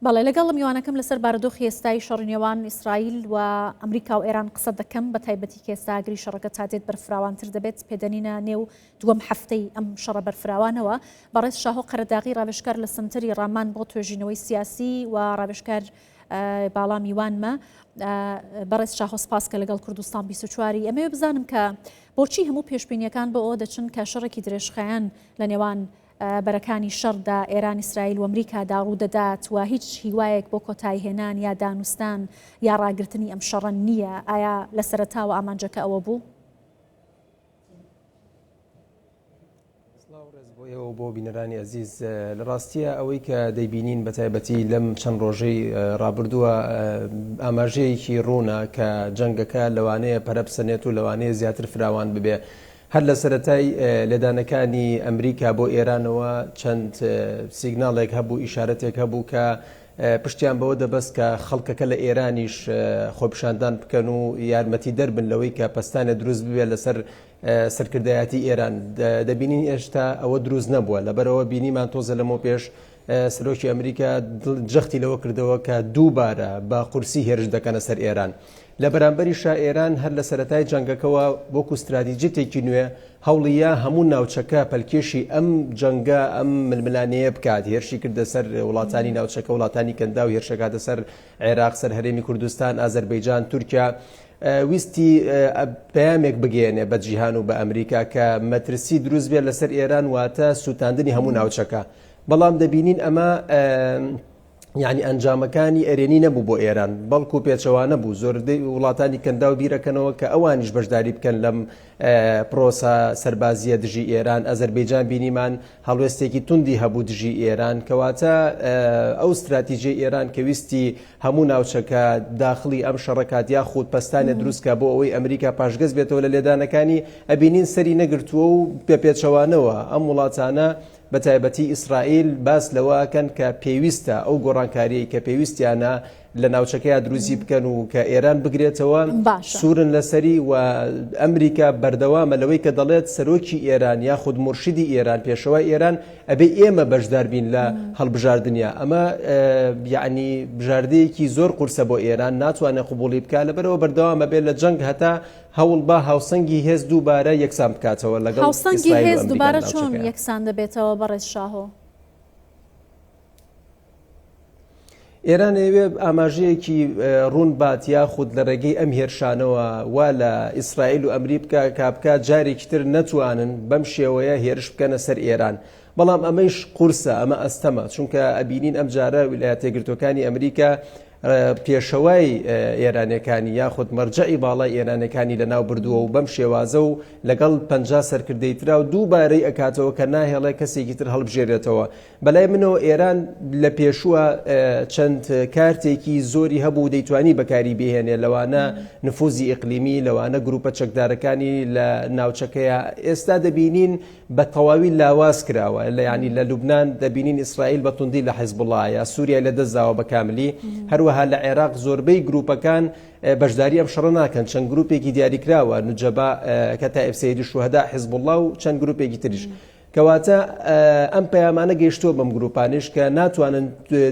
بەڵێ لەگەڵ میوانەکەم لەسەر بارودۆخی ئێستای شەڕی نێوان ئیسرائیل و ئەمریکا و ئێران قسە دەکەم بە تایبەتی کە ئێستا ئاگری شەڕەکە تا دێت بەرفراوانتر دەبێت پێدەنینە نێو دووەم هەفتەی ئەم شەڕە بەرفراوانەوە بەڕێز شاهۆ قەرەداغی ڕاوێژکار لە سەنتەری ڕامان بۆ توێژینەوەی سیاسی و ڕاوێژکار باڵا میوانمە بەڕێز شاهۆ سپاس کە لەگەڵ کوردستان 24 ئەمەوێ بزانم کە بۆچی هەموو پێشبینیەکان بۆ ئەوە دەچن کە شەڕێکی درێژخایەن لە نێوان بەرەکانی شەڕدا ئێران، ئیسرائیل و ئەمریکادا ڕوودەدات و هیچ هیوایەک بۆ کۆتاییهێنان یا دانوستان یا ڕاگرتنی ئەم شەڕە نییە، ئایا لە سەرەتاوە ئامانجەکە ئەوە بوو؟ سڵاو و ڕێز بۆ ئێوە و بۆ بینەرانی ئەزیز. لە ڕاستییا ئەوەی کە دەیبینین بە تایبەتی لەم چەند ڕۆژەی ڕابردووە ئاماژەیەکی ڕوونە کە جەنگەکە لەوانەیە پەرە بسەنێت و لەوانەیە زیاتر فراوان ببێ. هەر لە سەرەتای لێدانەکانی ئەمریکا بۆ ئێرانەوە چەند سیگناڵێک هەبوو، ئیشارەتێک هەبوو کە پشتیان بەوە دەبەست کە خەڵکەکە لە ئێرانیش خۆپیشاندان بکەن و یارمەتیدەر بن لەوەی کە پەستانێ دروست ببێت لەسەر سەرکردایەتی ئێران. دەبینین ئێشتا ئەوە دروست نەبووە، لەبەرئەوە بینیمان تۆزە لەمەو پێش سەرۆکی ئەمریکا جەختی لەوە کردەوە کە دووبارە بە قورسی هێرش دەکەنە سەر ئێران. لە بەرامبەریشا ئێران هەر لە سەرەتای جەنگەکەوە وەکو ستراتیجیتێکی نوێ هەوڵی یا هەموو ناوچەکە پەلکێشی ئەم جەنگە، ئەم ململانێیە بکات، هێرشی کردە سەر وڵاتانی ناوچەکە، وڵاتانی کەنداو، هێرشەکاتە سەر عێراق، سەر هەرێمی کوردستان، ئازەربەیجان، تورکیا. ویستی پەیامێک بگەیەنێ بە جیهان و بە ئەمریکا کە مەترسی دروست بێت لەسەر ئێران، واتە سووتاندنی هەموو ناوچەکە. بەڵام دەبینین ئەمە یعنی ئەنجامەکانی ئەرێنی نەبوو بۆ ئێران بەڵکو پێچەوانە بوو زۆربەی وڵاتانی کەنداو بیرەکەنەوە کە ئەوانیش بەشداری بکەن لەم پرۆسە سەربازیە دژی ئێران ئەزەربەیجان بینیمان هەڵوێستێکی توندی هەبوو دژی ئێران کەواتە ئەو ستراتیژی ئێران کە ویستی هەموو ناوچەکە داخلی ئەم شەڕەکات یاخود پەستانێ دروستکە بۆ ئەوەی ئەمریکا پاشگەز بێتەوە لە لێدانەکانی ئەبینین سەری نەگرتووە و بە پێچەوانەوە ئەم وڵاتانە بە تایبەتی ئیسرائیل باس لەوە ئەکەن کە پێویستە ئەو گۆڕانکاریەی کە پێویستیانە لە ناوچەکەیا دروستی بکەن و کە ئێران بگرێتەوە باشە. سوورن لەسەری و ئەمریکا بەردەوامە لەوەی کە دەڵێت سەرۆکی ئێران یاخود مورشیدی ئێران پێشەوای ئێران ئەبێ ئێمە بەشدار بین لە هەڵبژاردنیا ئەمە یعنی بژاردەیەکی زۆر قورسە بۆ ئێران ناتوانێت قبوڵی بکا لەبەرەوە بەردەوامە بێت لە جەنگ هەتا هەوڵ با هاوسەنگی هێز دووبارە یەکسان بکاتەوە لەگەڵ هاوسەنگی ئیسرائیل و هێز ئەمریکا لە دووبارە چۆن ناوچەکەیا. یەکسان دەبێتەوە بەڕێز شاهۆ؟ ئێران ئەیەوێ ئاماژەیەکی ڕوون بات یاخود لە ڕێگەی ئەم هێرشانەوە وا لە ئیسرائیل و ئەمری بکا کا بکا جارێکی تر نەتوانن بەم شێوەیە هێرش بکەنە سەر ئێران بەڵام ئەمەیش قورسە ئەمە ئەستەمە چونکە ئەبینین ئەم جارە ویلایەتە یەکگرتووەکانی ئەمریکا پێشەوای ئێرانیەکانی یاخود مەرجەعی باڵای ئێرانیەکانی لەناو بردووە و بەم شێوازە و لەگەڵ 50 سەرکردەی ترا و دووبارەی ئەکاتەوە کە ناهێڵێ کەسێکی تر هەڵبژێرێتەوە بەلای منەوە ئێران لە پێشووە چەند کارتێکی زۆری هەبوو دەیتوانی بەکاری بهێنێ لەوانە نفوزی ئیقلیمی لەوانە گروپە چەکدارەکانی لە ناوچەکەیە ئێستا دەبینین بە تەواوی لاواز کراوە لە یانی لە لوبناان دەبینین ئیسرائیل بە توندی لە حیزبوڵایە سووریای لە دەستداوە بە کاملی هەروەها لە عێراق زۆربەی گروپەکان بەشداری ئەم شەڕە ناکەن چەند گروپێکی دیاریکراوە نوجەبا کە تا سەیدی شوهەدا حیزبوڵا و چەند گروپێکی تریش کەواتە ئەم پەیامانە گەیشتووە بەم گروپانیش کە ناتوانن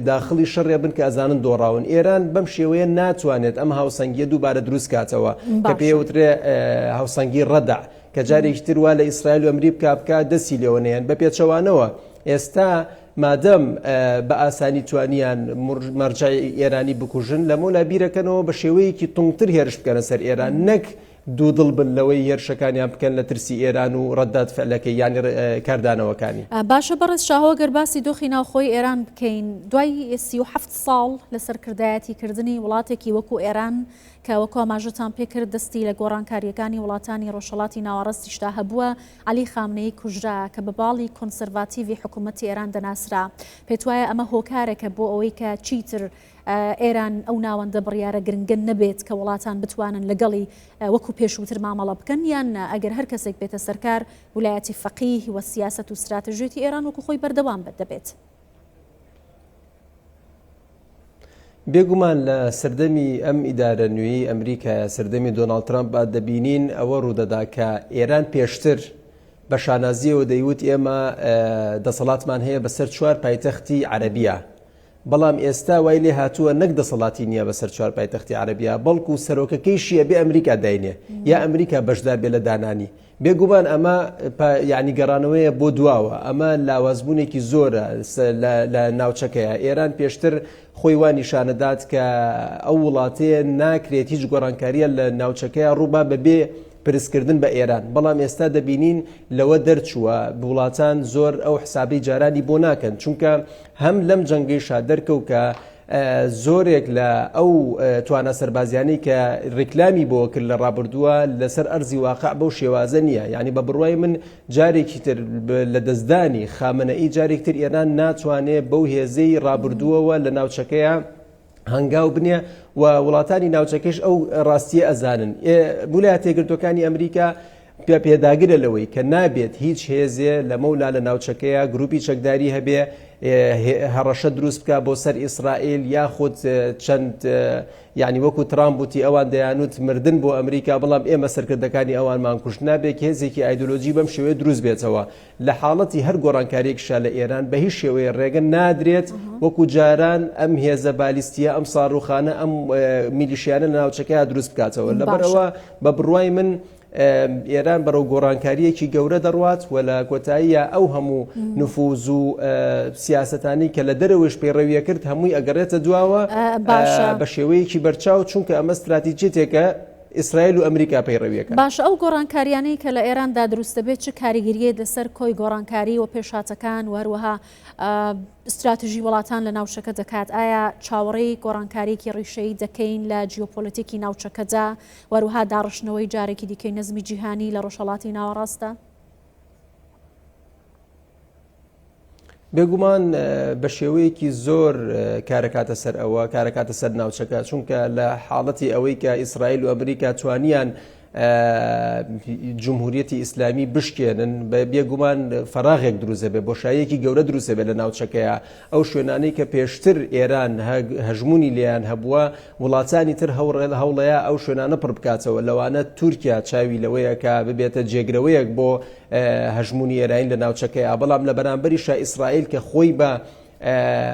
داخلی شەڕێ بن کە ئەزانن دۆڕاون ئێران بەم شێوەیە ناتوانێت ئەم هاوسەنگیە دووبارە دروست کاتەوە کە پێوترێ هاوسەنگی ڕەدع کە جارێکی تر وا لە ئیسرائیل و ئەمریکا بکا دەستی لێوە نەیەن بە پێچەوانەوە ئێستا مادەم بە ئاسانی توانیان مەرجعی ئێرانی بکوژن لەمەولا بیرەکەنەوە بە شێوەیەکی توندتر هێرش بکەنە سەر ئێران نەک دوودڵ بن لەوەی هێرشەکانیان بکەن لە ترسی ئێران و ڕەدات فعلەکەی یانی کاردانەوەکانی. باشە بەڕێز شاهۆ گەر باسی دۆخی ناوخۆی ئێران بکەین دوای 37 ساڵ لە سەرکردایەتی کردنی وڵاتێکی وەکو ئێران کە وەکو ئاماژەتان پێکرد دەستی لە گۆڕانکارییەکانی وڵاتانی ڕۆژهەڵاتی ناوەڕاستیشدا هەبووە، عەلی خامنەیی کوژرا کە بە باڵی کۆنسەرڤاتیڤی حکوومەتی ئێران دەناسرا. پێتوایە ئەمە هۆکارێکە بۆ ئەوەی کە چیتر ئێران ئەو ناوەندە بڕیارە گرنگە نەبێت کە وڵاتان بتوانن لەگەڵی وەکو پێشووتر مامەڵە بکەن یان نا ئەگەر هەر کەسێک بێتە سەرکار ولایەتی فەقیه و سیاسەت و ستراتژیەتی ئێران وەکو خۆی بەردەوام دەبێت؟ بێگومان لە سەردەمی ئەم ئیدارە نوێی ئەمریکایە سەردەمی دۆناڵد ترامپ دەبینین ئەوە ڕوودەدا کە ئێران پێشتر بە شانازیەوە دەیوت ئێمە دەسەڵاتمان هەیە بەسەر چوار پایتەختی عەرەبیە. بەڵام ئێستا وای لێ هاتووە نەک دەسەڵاتی نییە بەسەر چوار پایتەختی عەرەبیا، بەڵکو سەرۆکەکەیشی ئەبێ ئەمریکا داینێ یا ئەمریکا بەشدار بێ لە دانانی. بێگومان ئەمە یانی گەڕانەوەیە بۆ دواوە، ئەمە لاوازبوونێکی زۆرە لە ناوچەکەیە. ئێران پێشتر خۆی وا نیشانەدات کە ئەو وڵاتەیە ناکرێت هیچ گۆڕانکارییە لە ناوچەکەیا ڕووبا بەبێ پرسکردن بە ئێران، بەڵام ئێستا دەبینین لەوە دەرچووە، وڵاتان زۆر ئەو حسابەی جارانی بۆ ناکەن، چونکە هەم لەم جەنگەیشا دەرکەوت کە زۆرێک لە ئەو توانا سەربازیانەی کە ڕیکلامی بۆ کرد لە ڕابردووە لەسەر ئەرزی واقع بەو شێوازە نییە، یعنی بە بڕوای من جارێکی تر لە دەستدانی خامنەئی جارێک تر ئێران ناتوانێ بەو هێزەی ڕابردووەوە لە ناوچەکەیە هەنگاو بنێ و وڵاتانی ناوچەکەش ئەو ڕاستیە ئەزانن. ویلایەتە یەکگرتووەکانی ئەمریکا پێداگرە لەوەی کە نابێت هیچ هێزێ لەمەولا لە ناوچەکەیە گروپی چەکداری هەبێ هەڕەشە دروست بکە بۆ سەر ئیسرائیل یاخود چەند یعنی وەکو ترامپ وتی ئەوان دەیانوت مردن بۆ ئەمریکا بەڵام ئێمە سەرکردەکانی ئەوانمان کوشت نابێت هێزێکی ئایدۆلۆژی بەم شێوەیە دروست بێتەوە لە حاڵەتی هەر گۆڕانکاریەکیشا لە ئێران بە هیچ شێوەیە ڕێگە نادرێت وەکو جاران ئەم هێزە بالیستیە ئەم ساڕوخانە ئەم میلیشیانە لە ناوچەکەیا دروست بکاتەوە لەبەرئەوە بە بڕوای من ئێران بەرەو گۆڕانکاریەکی گەورە دەڕوات و لە کۆتاییە ئەو هەموو نفوز و سیاسەتانی کە لە دەرەوەش پەیڕەویە کرد هەمووی ئەگەڕێتە دواوە بە شێوەیەکی بەرچاو چونکە ئەمە ستراتیجیەتێکە ئیسرائیل و ئەمریکا پەیڕەویەکەن. باشە ئەو گۆڕانکاریانەی کە لە ئێراندا دروست دەبێت چ کاریگەرییەک لەسەر کۆی گۆڕانکاری و پێشهاتەکان و هەروەها ستراتیژی وڵاتان لە ناوچەکە دەکات؟ ئایا چاوەڕێی گۆڕانکارییەکی ڕیشەیی دەکەین لە جیۆپۆلەتیکی ناوچەکەدا و هەروەها داڕشتنەوەی جارێکی دیکەی نەزمی جیهانی لە ڕۆژهەڵاتی ناوەڕاستدا؟ بێگومان بە شێوەیەکی زۆر کارەکاتە سەر ئەوە کارەکاتە سەر ناوچەکە چونکە لە حاڵەتی ئەوەی کە ئیسرائیل و ئەمریکا توانیان جمهوریەتی ئیسلامی بشکێنن بە بێگومان فەراغێک دروستە بێ بۆشاییەکی گەورە دروستە بێت لە ناوچەکەیە ئەو شوێنانەی کە پێشتر ئێران هەژمونی لێیان هەبووە وڵاتانی تر هەوڵەیە ئەو شوێنانە پڕ بکاتەوە لەوانە تورکیا چاوی لەوەیە کە ببێتە جێگرەوەیەک بۆ هەژموونی ئێراین لە ناوچەکەیا، بەڵام لە بەرامبەریشا ئیسرائیل کە خۆی بە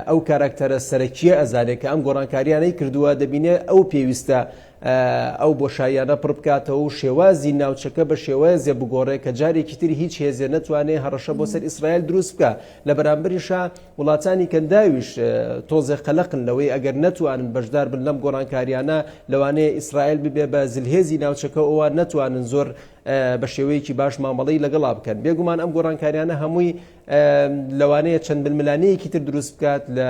ئەو کاراکتەرە سەرەکییە ئەزانێت کە ئەم گۆڕانکاریانەی کردووە، دەبینێ ئەو پێویستە ئەو بۆشاییانە پڕ بکاتەوە و شێوازی ناوچەکە بە شێوازێ بگۆڕێ کە جارێکی تر هیچ هێزێ نەتوانێ هەڕەشە بۆ سەر ئیسرائیل دروست بکا. لە بەرامبەریشا وڵاتانی کەنداویش تۆزێ قەلەقن لەوەی ئەگەر نەتوانن بەشدار بن لەم گۆڕانکاریانە لەوانەیە ئیسرائیل ببێ بە زلهێزی ناوچەکە و ئەوان نەتوانن زۆر بە شێوەیەکی باش مامەڵەی لەگەڵا بکەن. بێگومان ئەم گۆڕانکاریانە هەمووی لەوانەیە چەند ململانێیەکی تر دروست بکات لە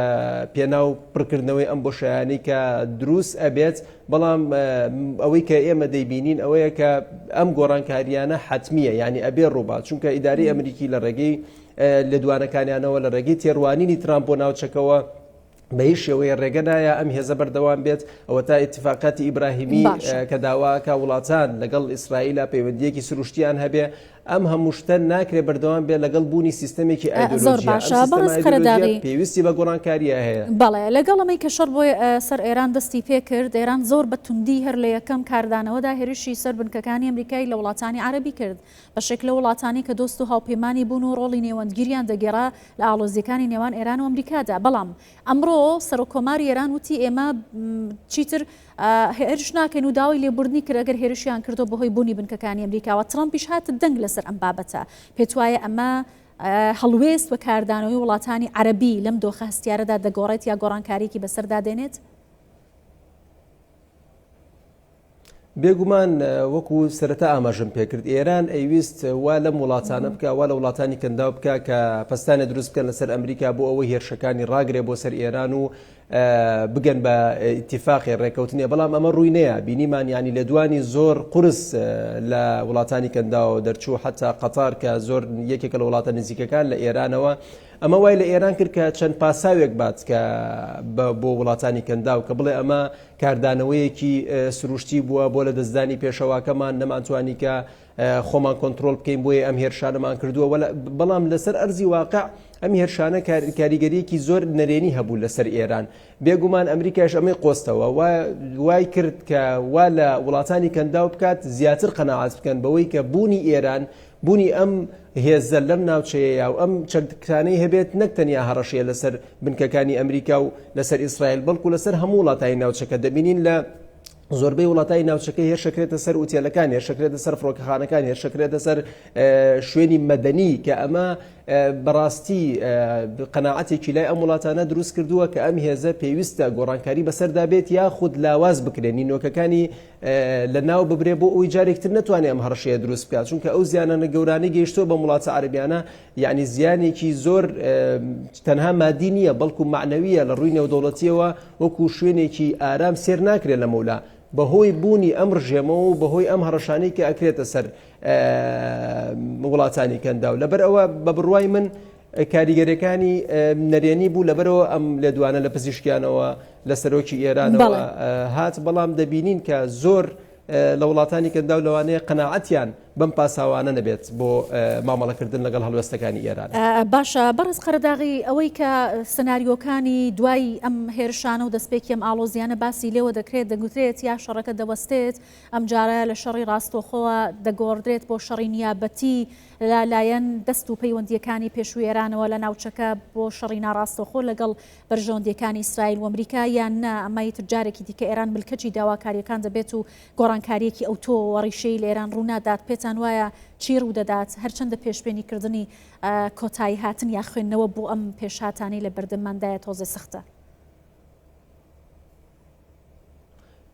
پێناو پڕکردنەوەی ئەم بۆشایانەی کە دروست ئەبێت، بەڵام ئەوەی کە ئێمە دەیبینین ئەوەیە کە ئەم گۆڕانکاریانە حەتمییە، یانی ئەبێ ڕووبات، چونکە ئیدارەی ئەمریکی لە ڕێگەی لێدوانەکانیانەوە لە ڕێگەی تێڕوانینی ترامپ بۆ ناوچەکەوە بە هیچ شێوەیە ڕێگە نایە ئەم هێزە بەردەوام بێت، ئەوەتا ئیتیفاقاتی ئیبراهیمی کە داواکە وڵاتان لەگەڵ ئیسرائیلا پەیوەندیەکی سروشتیان هەبێ، ئەم هەموو شتە ناکرێ بەردەوام بێت لەگەڵ بوونی سیستەمێکی ئایدۆلۆژیا، ئەم سیستەمە ئایدۆلۆژیە پێویستی بە گۆڕانکاریە هەیە. بەڵێ لەگەڵ ئەمەی کە شەڕ بۆ سەر ئێران دەستی پێکرد، ئێران زۆر بە توندی هەر لە یەکەم کاردانەوەدا هێرشی سەر بنکەکانی ئەمریکای لە وڵاتانی عەرەبی کرد. بەشێک لەو وڵاتانەی کە دۆست و هاوپەیمانی بوون و ڕۆڵی نێوەندگیریان دەگێڕا لە ئاڵۆزییەکانی نێوان ئێران و ئەمریکادا، بەڵام ئەمڕۆ سەرۆککۆماری ئێران وتی ئێمە چیتر هێرش ناکەین و داوای لێبوردنی کرد ئەگەر هێرشیان کردووە بەهۆی بوونی بنکەکانی ئەمریکاوە. ترەمپیش هاتە دەنگ لەسەر ئەم بابەتە. پێتوایە ئەمە هەڵوێست و کاردانەوەی وڵاتانی عەرەبی لەم دۆخە هەستیارەدا دەگۆڕێت یا گۆڕانکارییەکی بەسەردا دێنێت؟ بێگومان وەکو سەرەتا ئاماژەم پێکرد ئێران ئەیویست وا لەم وڵاتانە بکە وا لە وڵاتانی کەنداو بکە کە پەستانە دروست بکەن لەسەر ئەمریکا بۆ ئەوەی هێرشەکانی ڕاگرێ بۆ سەر ئێران و بگەن بە ئیتیفاقی ڕێککەوتنێ بەڵام ئەمە ڕووی نەیە بینیمان ینی لێدوانی زۆر قورس لە وڵاتانی کەنداوە دەرچوو حتا قەتار کە زۆر یەکێکە لە وڵاتە نزیکەکان لە ئێرانەوە ئەمە وای لە ئێران کرد کە چەند پاساوێک بات کە بۆ وڵاتانی کەنداو کە بڵێ ئەمە کاردانەوەیەکی سروشتی بووە بۆ لەدەستدانی پێشەواکەمان، نەمانتوانی کە خۆمان کۆنترۆڵ بکەین بۆیە ئەم هێرشانەمان کردووە، بەڵام لەسەر ئەرزی واقع ئەم هێرشانە کاریگەریەکی زۆر نەرێنی هەبوو لەسەر ئێران. بێگومان ئەمریکاش ئەمەی قۆستەوە وای کرد کە وا لە وڵاتانی کەنداو بکات زیاتر قەناعەت بکەن بەوەی کە بوونی ئێران بوونی ئەم هێزە لەم ناوچەیەیا و ئەم چەکانەی هەبێت نەک تەنیا هەڕەشەیە لەسەر بنکەکانی ئەمریکا و لەسەر ئیسرائیل بەڵکو لەسەر هەموو وڵاتانی ناوچەکە دەبینین لە زۆربەی وڵاتانی ناوچەکە هێرشەکرێتە سەر ئوتێلەکان هێرشەکرێتە سەر فڕۆکەخانەکان هێرشەکرێتە سەر شوێنی مەدەنی کە ئەمە بەڕاستی قەناعەتێکی لای ئەم وڵاتانە دروست کردووە کە ئەم هێزە پێویستە گۆڕانکاری بەسەردا بێت یاخود لاواز بکرێن نینۆکەکانی لە ناو ببرێ بۆ ئەوی جارێکتر نەتوانێت ئەم هەڕەشەیە دروست بکات چونکە ئەو زیانانە گەورانەی گەیشتووە بەم وڵاتە عەرەبیانە یعنی زیانێکی زۆر تەنها مادی نییە بەڵکو معنەویە لە ڕووی نێودەوڵەتیەوە وەکو شوێنێکی ئارام سێر ناکرێت لەمەولا بەهۆی بوونی ئەم ڕژێمەوە و بەهۆی ئەم هەڕەشانەی کە ئەکرێتە سەر وڵاتانی کەنداو لەبەر ئەوە بە بڕوای من کاریگەریەکانی نەرێنی بوو لەبەرەوە ئەم لێدوانە لە پزیشکیانەوە لە سەرۆکی ئێرانەوە هات بەڵام دەبینین کە زۆر لە وڵاتانی کەنداو لەوانەیە قەناعەتیان بەم پاساوانە نەبێت بۆ مامەڵەکردن لەگەڵ هەڵوێستەکانی ئێران. باشە بەڕێز قەرەداغی ئەوەی کە سناریۆکانی دوای ئەم هێرشانە و دەستپێکی ئەم ئاڵۆزیانە باسی لێوە دەکرێت دەگوترێت یا شەڕەکە دەوەستێت ئەمجارە لە شەڕی ڕاستۆخۆوە دەگۆڕدرێت بۆ شەڕی نیابەتی لە لایەن دەست و پەیوەندییەکانی پێشووی ئێرانەوە لە ناوچەکە بۆ شەڕی ناڕاستەوخۆ لەگەڵ بەرژەوەندییەکانی ئیسرائیل و ئەمریکا یان نا ئەمە ئیتر جارێکی دیکە ئێران ملکەچی داواکارییەکان دەبێت و گۆڕانکارییەکی ئەوتۆ و ڕیشەیی لە ئێران ڕوونادات پێتان وایە چی ڕوودەدات هەرچەندە پێشبینیکردنی کۆتاییهاتن یا خوێندنەوە بۆ ئەم پێشهاتانەی لە بەردەمماندایە تۆزێ سەختە.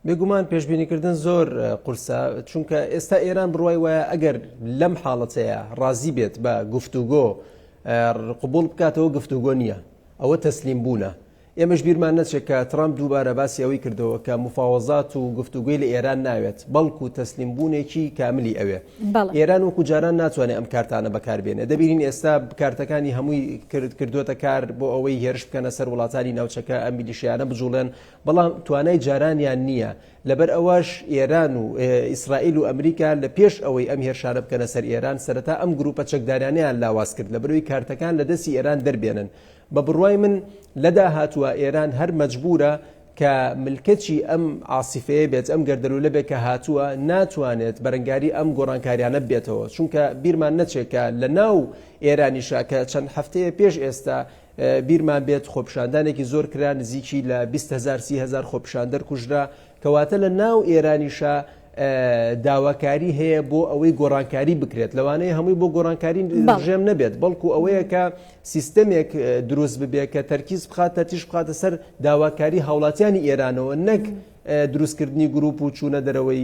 بێگومان پێشبینیکردن زۆر قورسە چونکە ئێستا ئێران بڕوای وایە ئەگەر لەم حاڵەتەیە ڕازی بێت بە گفتوگۆ قبول بکاتەوە گفتوگۆ نییە ئەوە تەسلیم بوونە ئێمەش بیرمان نەچێت کە ترامپ دووبارە باسی ئەوەی کردەوە کە مفاوەزات و گفتوگۆی لە ئێران ناوێت بەڵکو تەسلیم بوونێکی کاملی ئەوێ ئێران وەکو جاران ناتوانێت ئەم کارتانە بەکاربێنێ دەبینین ئێستا کارتەکانی هەمووی کرد کردوتە کار بۆ ئەوەی هێرش بکەنە سەر وڵاتانی ناوچەکە ئەم میلیشیانە بجوڵێن بەڵام توانای جارانیان نییە، لەبەر ئەوەش ئێران و ئیسرائیل و ئەمریکا لە پێش ئەوەی ئەم هێرشانە بکەنە سەر ئێران سەرەتا ئەم گروپە چەکدارانەیان لاواز کرد لەبەرئەوەی کارتەکان لە دەستی ئێران دەربێنن. بە بڕوای من لە داهاتووە ئێران هەر مەجبورە کە ملکەچی ئەم عاسیفەیە بێت، ئەم گەردەلوولە بێت کە هاتووە، ناتوانێت بەرەنگاری ئەم گۆڕانکاریانە ببێتەوە، چونکە بیرمان نەچێت کە لە ناو ئێرانیشا کە چەند هەفتەیە پێش ئێستا بیرمان بێت خۆپیشاندانێکی زۆر کرا نزیکی لە 20 هزار 30 هزار خۆپیشاندەر کوژرا کەواتە لە ناو ئێرانیشا داواکاری هەیە بۆ ئەوەی گۆڕانکاری بکرێت لەوانەیە هەمووی بۆ گۆڕانکاری ڕژێم نەبێت بەڵکو ئەوەیە کە سیستەمێک دروست ببێت کە تەرکیز بخاتە تیش بخاتە سەر داواکاری هاوڵاتیانی ئێرانەوە نەک دروستکردنی گروپ و چوونە دەرەوەی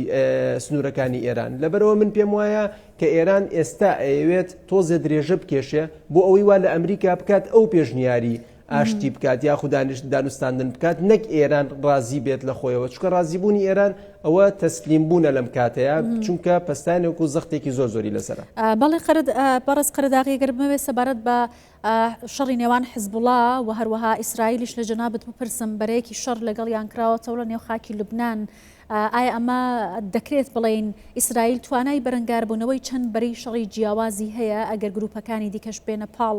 سنوورەکانی ئێران لەبەرەوە من پێم وایە کە ئێران ئێستا ئەیەوێت تۆزێ درێژە بکێشێ بۆ ئەوەی وا لە ئەمریکا بکات ئەو پێشنیاری ئاشتی بکات یاخود دانوستاندن بکات نەک ئێران ڕازی بێت لە خۆیەوە چونکە ڕازیبوونی ئێران ئەوە تەسلیم بوونە لەم کاتەیە چونکە پەستانێک و زەختێکی زۆر زۆری لەسەرە. بەڵێ قەرد بەڕێز قەرەداغی گەر بمەوێت سەبارەت بە شەڕی نێوان حزبوڵا و هەروەها ئیسرائیلیش لە جەنابت بپرسم بەرەیەکی شەڕ لەگەڵیان کراوەتەوە لە نێو خاکی لوبنان ئایا ئەمە دەکرێت بڵێین ئیسرائیل توانای بەرەنگاربوونەوەی چەند بەرەی شەڕی جیاوازی هەیە ئەگەر گروپەکانی دیکەش بێنە پاڵ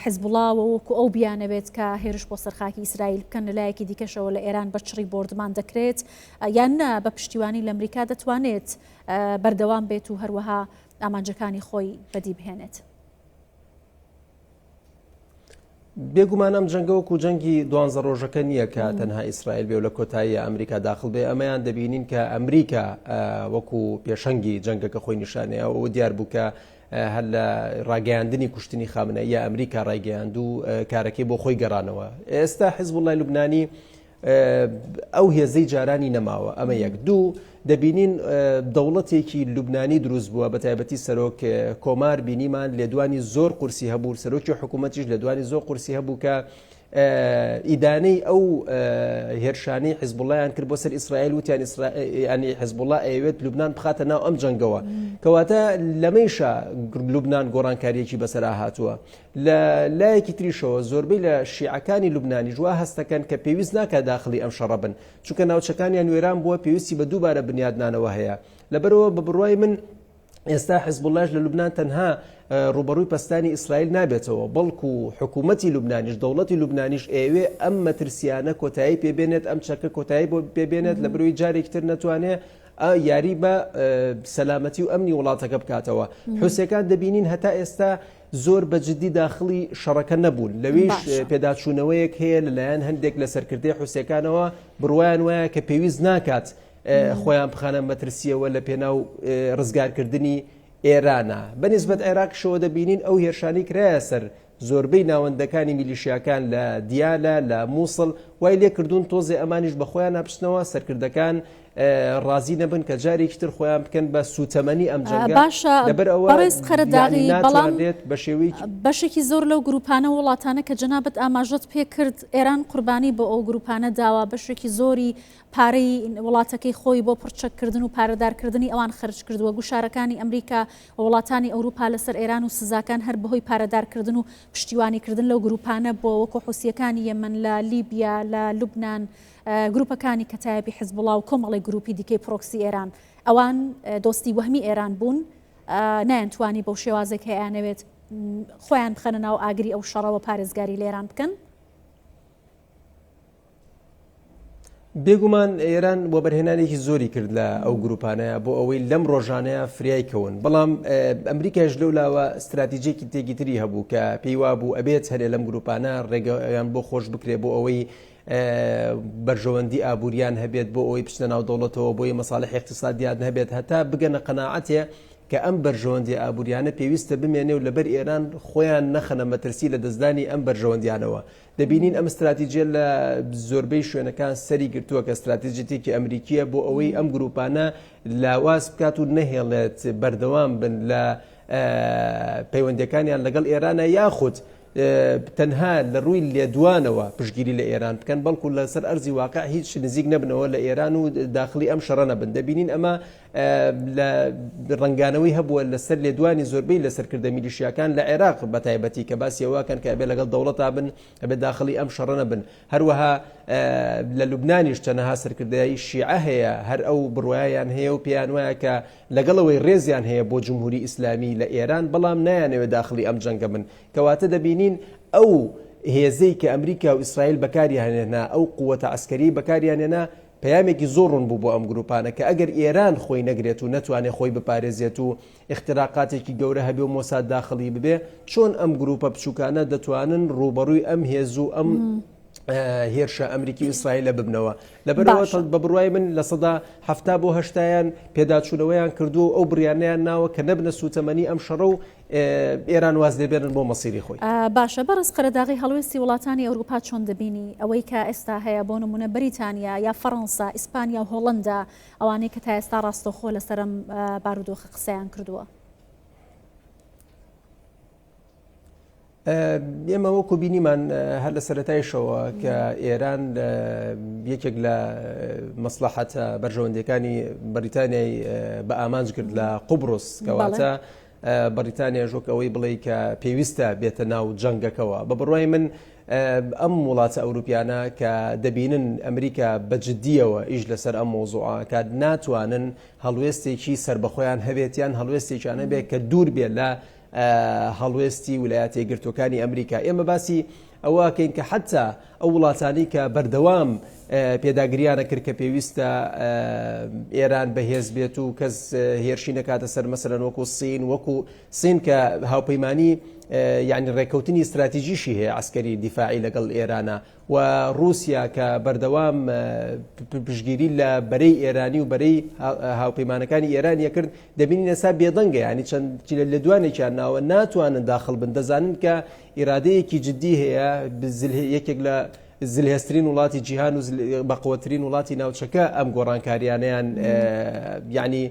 حزبوڵاوە وەکو ئەو بیانەوێت کە هێرش بۆ سەر خاکی ئیسرائیل بکەن لە لایەکی دیکەشەوە لە ئێران بە چڕی بۆردمان دەکرێت یان نا بە پشتیوانی لە ئەمریکا دەتوانێت بەردەوام بێت و هەروەها ئامانجەکانی خۆی بەدی بهێنێت؟ بێگومان ئەم جەنگە وەکو جەنگی دوانزە ڕۆژەکە نییە کە تەنها ئیسرائیل بێ و لە کۆتایی ئەمریکا داخل بێ ئەمەیان دەبینین کە ئەمریکا وەکو پێشەنگی جەنگەکە خۆی نیشانەیە و دیار بوو کە هەر لە ڕاگەیاندنی کوشتنی خامنەیە ئەمریکا ڕایگەیاند و کارەکەی بۆ خۆی گەڕانەوە ئێستا حزبوڵای لوبنانی ئەو هێزەی جارانی نەماوە ئەمە یەک دوو دەبینین دەوڵەتێکی لوبنانی دروست بووە بە تایبەتی سەرۆک کۆمار بینیمان لێدوانی زۆر قورسی هەبوو سەرۆکی حکوومەتیش لێدوانی زۆر قورسی هەبوو کە ئیدانەی ئەو هێرشانەی حزبوڵایان کرد بۆ سەر ئیسرائیل وتیان ینی حزبوڵا ئەیەوێت لوبناان بخاتە ناو ئەم جەنگەوە کەواتە لەمەیشا لوبناان گۆڕانکاریەکی بەسەرا هاتووە لە لایەکی تریشەوە زۆربەی لە شیعەکانی لوبنانیش وا هەست دەکەن کە پێویست ناکات داخڵی ئەم شەڕە بن، چونکە ناوچەکانیان وێران بووە پێویستی بە دووبارە بنیادنانەوە هەیە. لەبەرئەوە بە بڕوای من ئێستا حزبوڵڵاش لە لوبنان تەنها ڕووبەڕووی پەستانی ئیسرائیل نابێتەوە، بەڵکو حکوومەتی لوبنانیش، دەوڵەتی لوبنانیش ئەیەوێ ئەم مەترسییانە کۆتایی پێ بێنێت، ئەم چەکە کۆتایی بۆ پێ بێنێت، لەبەرئەوەی جارێکی تر نەتوانێ. یاری بە سەلامەتی و ئەمنی وڵاتەکە بکاتەوە. حوسیەکان دەبینین هەتا ئێستا زۆر بە جدی داخڵی شەڕەکە نەبوون، لەوێیش پێداچوونەوەیەک هەیە لەلایەن هەندێک لە سەرکردەی حوسیەکانەوە بڕوایان وایە کە پێویست ناکات خۆیان بخەنە مەترسیەوە لە پێناو ڕزگارکردنی ئێرانە. بە نیسبەت عێراقیشەوە دەبینین ئەو هێرشانەی کرایە سەر زۆربەی ناوەندەکانی میلیشیاکان لە دیالە، لە مووسڵ، وای لێ کردوون تۆزێ ئەمانیش بە خۆیانا بچنەوە، سەرکردەکان ڕازی نەبن کە جارێکی تر خۆیان بکەن بە سووتەمەنی ئەم جەنگە، باشە لەبەر ئەوە بەڕێز یانی قەرەداغی، بەڵام ناتوانرێت بە شێوەیەکی. بەشێکی زۆر لەو گرووپانە و وڵاتانە کە جەنابت ئاماژەت پێ کرد، ئێران قوربانی بۆ ئەو گرووپانە داوە، بەشێکی زۆری پارەی وڵاتەکەی خۆی بۆ پڕچەککردن و پارەدارکردنی ئەوان خەرج کردووە، گوشارەکانی ئەمریکا و وڵاتانی ئەوروپا لەسەر ئێران و سزاکان هەر بەهۆی پارەدارکردن و پشتیوانیکردن لەو گروپانە بووە وەکو حوسییەکانی یەمەن لە لیبیا، لە لوبنان، گروپەکانی کەتایبی حزبوڵا و کۆمەڵێک گروپی دیکەی پرۆکسی ئێران. ئەوان دۆستی وەهمی ئێران بوون، نەیانتوانی بەو شێوازەی کە ئەیانەوێت خۆیان بخەنە ناو ئاگری ئەو شەڕەوە پارێزگاری لە ئێران بکەن. بێگومان ئێران وەبەرهێنانێکی زۆری کرد لە ئەو گروپانەیە بۆ ئەوەی لەم ڕۆژانەیە فریای کەون بەڵام ئەمریکاش لەو لاوە استراتیجێکی تێکی تری هەبوو کە پێی وابوو ئەبێت هەرێ لەم گروپانە ڕێگەیان بۆ خۆش بکرێ بۆ ئەوەی بەرژەوەندی ئابووریان هەبێت بۆ ئەوەی بچنە ناو دەوڵەتەوە بۆی مەساڵح اقتصادیان هەبێت هەتا بگەنە قەناعەتێ کە ئەم بەرژەوەندی ئابووریانە پێویستە بمێنێ و لەبەر ئێران خۆیان نەخەنە مەترسی لە دەستدانی ئەم بەرژەوەندیانەوە دەبینین ئەم ستراتیجیە لە زۆربەی شوێنەکان سەری گرتووە کە ستراتیجیتێکی ئەمریکیە بۆ ئەوەی ئەم گروپانە لاواز بکات و نەهێڵێت بەردەوام بن لە پەیوەندەکانیان لەگەڵ ئێرانە یاخود تەنها لە ڕووی لێدوانەوە پشگیری لە ئێران بکەن بەڵکو لەسەر ئەرزی واقع هیچ نزیک نەبنەوە لە ئێران و داخلی ئەم شەڕە نەبن دەبینین ئەمە لە ڕەنگانەوەی هەبووە لەسەر لێدوانی زۆربەی لە سەرکردە میلیشیاکان لە عێراق بە تایبەتی کە باسی ئەوەکەن کە ئەبێ لەگەڵ دەوڵەتا بن ئەبێ داخڵی ئەم شەڕە نەبن هەروەها لە لوبنانیش چەنەها سەرکردای شیعە هەیە هەر ئەو بڕوایان هەیە و پێیان وایە کە لەگەڵەوەی ڕێزیان هەیە بۆ جمهوری ئیسلامی لە ئێران بەڵام نایانەوێت داخڵی ئەم جەنگە بن کەواتە دەبینین ئەو هێزەی کە ئەمریکا و ئیسرائیل بەکاریان هێنا ئەو قووەتە عەسکەری بەکاریان هێنا پەیامێکی زۆر ڕوون بوو بۆ ئەم گروپانە کە ئەگەر ئێران خۆی نەگرێت و نەتوانێت خۆی بپارێزێت و ئیختراقاتێکی گەورە هەبێ و مۆساد داخڵی ببێ چۆن ئەم گروپە بچووکانە دەتوانن ڕووبەڕووی ئەم هێز و ئەم هێرشە ئەمریکی و ئیسرائیلە ببنەوە لەبەرەوە بە بڕوای من 70% بۆ هەشتایان پێداچوونەوەیان کردووە و ئەو بڕیانەیان ناوە کە نەبنە سوتەمەنی ئەم شەڕە و ئێران واز لێ بێنن بۆ مەسیری خۆی. باشە بەڕێز قەرەداغی هەڵوێستی وڵاتانی ئەوروپا چۆن دەبینی؟ ئەوەی کە ئێستا هەیە بۆ نمونە بەریتانیا یا فەڕەنسا، ئیسپانیا و هۆڵەندا ئەوانەی کە تا ئێستا ڕاستەوخۆ لەسەر ئەم بارودۆخە قسەیان کردووە. ئێمە وەکو بینیمان هەر لە سەرەتایشەوە کە ئێران یەکێک لە مەسلحەتە بەرژەوەندیەکانی بەریتانیای بە ئامانج کرد لە قوبرس کەواتە بەریتانیاش وەک ئەوەی بڵێ کە پێویستە بێتە ناو جەنگەکەوە بە بڕای من ئەم وڵاتە ئەوروپیانە کە دەبینن ئەمریکا بە جددیەوە ئیش لەسەر ئەم مۆزوعە کات ناتوانن هەڵوێستێکی سربەخۆیان هەبێت یان هەڵوێستێکیان هەبێت کە دوور بێت لە هەڵوێستی ولایەتە یەکگرتووەکانی ئەمریکا. ئێمە باسی ئەوە ئەکەین کە حەتا ئەو وڵاتانەی کە بەردەوام پێداگریانە کرد کە پێویستە ئێران بەهێز بێت و کەس هێرشی نەکاتە سەر مەسەلەن وەکو سین وەکو سین کە هاوپەیمانی یعنی ڕێککەوتنی استراتیژیشی هەیە عسکەری دیفاعی لەگەڵ ئێرانە و ڕووسیا کە بەردەوام پشتگیری لە بەرەی ئێرانی و بەرەی هاوپەیمانەکانی ئێران یەکرد دەبینین ئێستا بێدەنگە ینی چەند لە لێدوانێکیان ناوە ناتوانن داخل بن دەزانن کە ئیرادەیەکی جددی هەیە یەکێک لە زلهێزترین وڵاتی جیهان و بەقوەترین وڵاتی ناوچەکە ئەم گۆڕانکاریانیان یعنی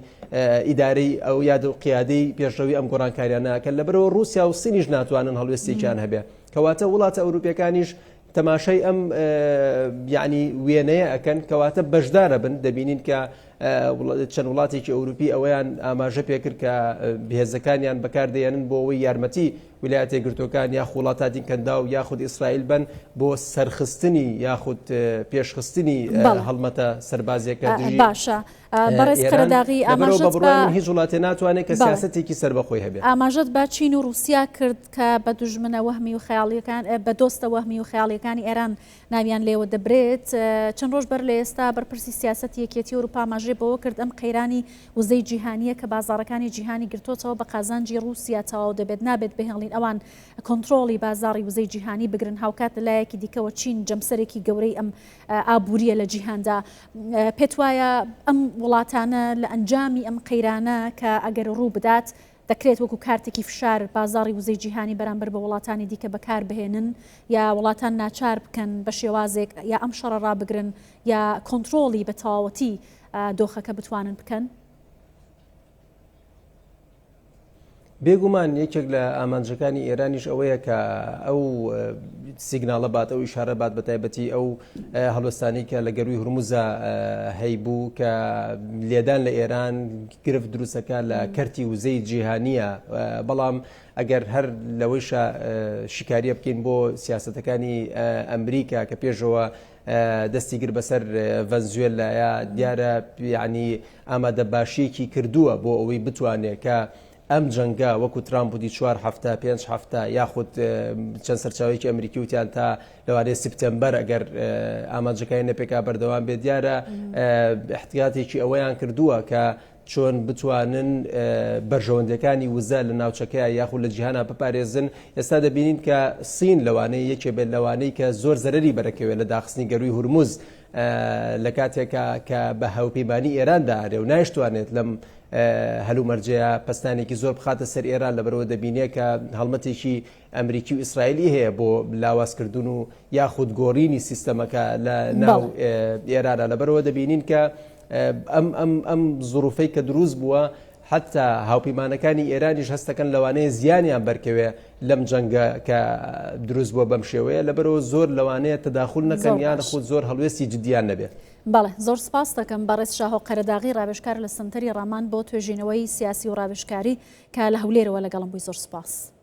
ئیدارەی ئەو یاد و قیادەی پێشڕەوی ئەم گۆڕانکاریانەکە لەبەرەوە رووسیا و سینیش ناتوانن هەڵوێستێکیان هەبێ کەواتە وڵاتە ئەوروپیەکانیش تەماشای ئەم یعنی وێنەیە ئەکەن کەواتە بەشدارە بن دەبینین کە چەند وڵاتێکی ئەوروپی ئەوەیان ئاماژە پێکرد کە هێزەکانیان بەکاردێنن بۆ ئەوەی یارمەتی ویلایەتە یەکگرتووەکان یاخود وڵاتانی کەنداو یاخود ئیسرائیل بن بۆ سەرخستنی یاخود پێشخستنی هەڵمەتە سەربازیەکە دژی باشە بەڕێز قەرەداغی ئاماژەت بە هیچ وڵاتێ ناتوانێت کە سیاسەتێکی سەربەخۆی هەبێت. ئاماژەت بە چین و ڕووسیا کرد کە بە دوژمنە وەهمی و خەیاڵیەکان بە دۆستە وەهمی و خەیاڵیەکانی ئێران ناویان لێوە دەبرێت. چەند ڕۆژ بەر لە ئێستا بەرپرسی سیاسەتی یەکێتی ئەوروپا ئاماژەی بەوە کرد ئەم قەیرانی وزەی جیهانییە کە بازاڕەکانی جیهانی گرتۆتەوە بە قازانجی ڕووسیا تەواو دەبێت، نابێت بهێڵین ئەوان کۆنترۆڵی بازاڕی وزەی جیهانی بگرن، هاوکات لە لایەکی دیکەوە چین جەمسەرێکی گەورەی ئەم ئابوورییە لە جیهاندا. پێتوایە ئەم وڵاتانە لە ئەنجامی ئەم قەیرانە کە ئەگەر ڕوو بدات دەکرێت وەکو کارتێکی فشار بازاڕی وزەی جیهانی بەرامبەر بە وڵاتانی دیکە بەکار بهێنن یا وڵاتان ناچار بکەن بە شێوازێک یا ئەم شەڕە ڕابگرن یا کۆنترۆڵی بە تەواوەتی دۆخەکە بتوانن بکەن؟ بێگومان یەکێک لە ئامانجەکانی ئێرانیش ئەوەیە کە ئەو سیگناڵە بات ئەو ئیشارە بات بە تایبەتی ئەو هەڵوێستانی کە لە گەروی هورمزە هەیبوو کە لێدان لە ئێران گرفت دروستەکە لە کەرتی وزەی جیهانیە بەڵام ئەگەر هەر لەوەیشە شیکاریە بکەین بۆ سیاستەکانی ئەمریکا کە پێشەوە دەستی گر بەسەر ڤەنزوێلایە دیارە یعنی ئامادە باشیەکی کردووە بۆ ئەوەی بتوانێت کە ئەم جەنگە وەکو ترامپ وتی چوار هەفتە، پێنج هەفتە یاخود چەند سەرچاوەیەکی ئەمریکی وتیان تا لەوانەیە سپتەمبەر ئەگەر ئامانجەکانی نەپێکا بەردەوام بێت دیارە احتیاتێکی ئەوەیان کردووە کە چۆن بتوانن بەرژەوەندەکانی وزە لە ناوچەکەیان یاخود لە جیهانا بپارێزن ئێستا دەبینین کە سین لەوانەیە یەکێ بێت لەوانەی کە زۆر زەرری بەرەکەوێت لە داخستنی گەروی هورمز لە کاتێکا کە بە هاوپەیمانی ئێران دائەنێ و نایشتوانێت لەم هەلومەرجەیە پەستانێکی زۆر بخاتە سەر ئێران لەبەرەوە دەبینێ کە هەڵمەتێکی ئەمریکی و ئیسرائیلی هەیە بۆ لاوازکردن و یاخود گۆڕینی سیستەمەکە لە ناو ئێرانە لەبەرەوە دەبینین کە ئەم ئەم ئەم زروفەی کە دروست بووە حتا هاوپەیمانەکانی ئێرانیش هەستەکەن لەوانەیە زیانیان بەرکەوێ لەم جەنگە کە دروست بووە بەم شێوەیە لەبەرەوە زۆر لەوانەیە تەداخول نەکەن یان خود زۆر هەڵوێستی جدیان نەبێت. بەڵێ زۆر سپاست دەکەم بەڕێز شاهۆ قەرەداغی ڕاوێژکار لە سەنتەری ڕامان بۆ توێژینەوەی سیاسی و ڕاوێژکاری کە لە هەولێرەوە لەگەڵم بووی زۆر سپاس.